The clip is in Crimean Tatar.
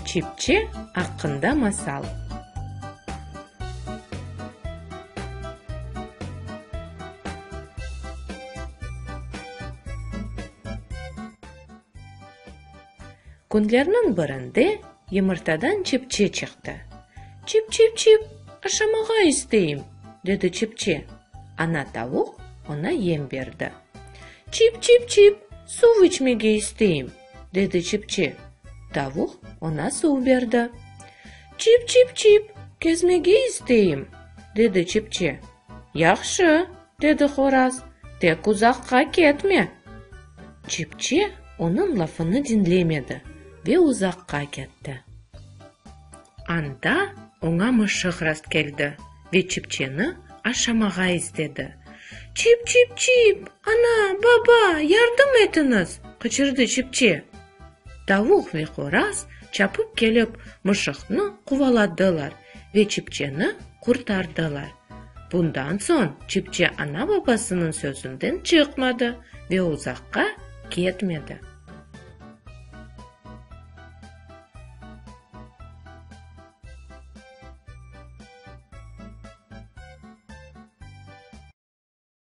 Çipçe aqqında masal. Künlerniñ birinde yımırtadan çipçe çıqtı. Çip-çip-çip, aşamağa isteyim, dedi çipçe. Ana tavuq oña yem berdi. Çip-çip-çip, suv içmege isteyim, dedi çipçe. Tavuq oña suv berdi. Çip-çip-çip, kezmege isteyim, dedi çipçe. Yahşı, dedi horaz, tek uzaqqa ketme. Çipçe onıñ lafını diñlemedi ve uzaqqa ketti. Anda oña mışıq rastkeldi ve çipçeni aşamağa istedi. Çip-çip-çip, ana, baba, yardım etiñiz! qıçırdı çipçe. Tavuq ve horaz çapıp kelip, mışıqnı quvaladılar ve çipçeni qurtardılar. Bundan soñ çipçe ana-babasınıñ sözünden çıqmadı ve uzaqqa ketmedi.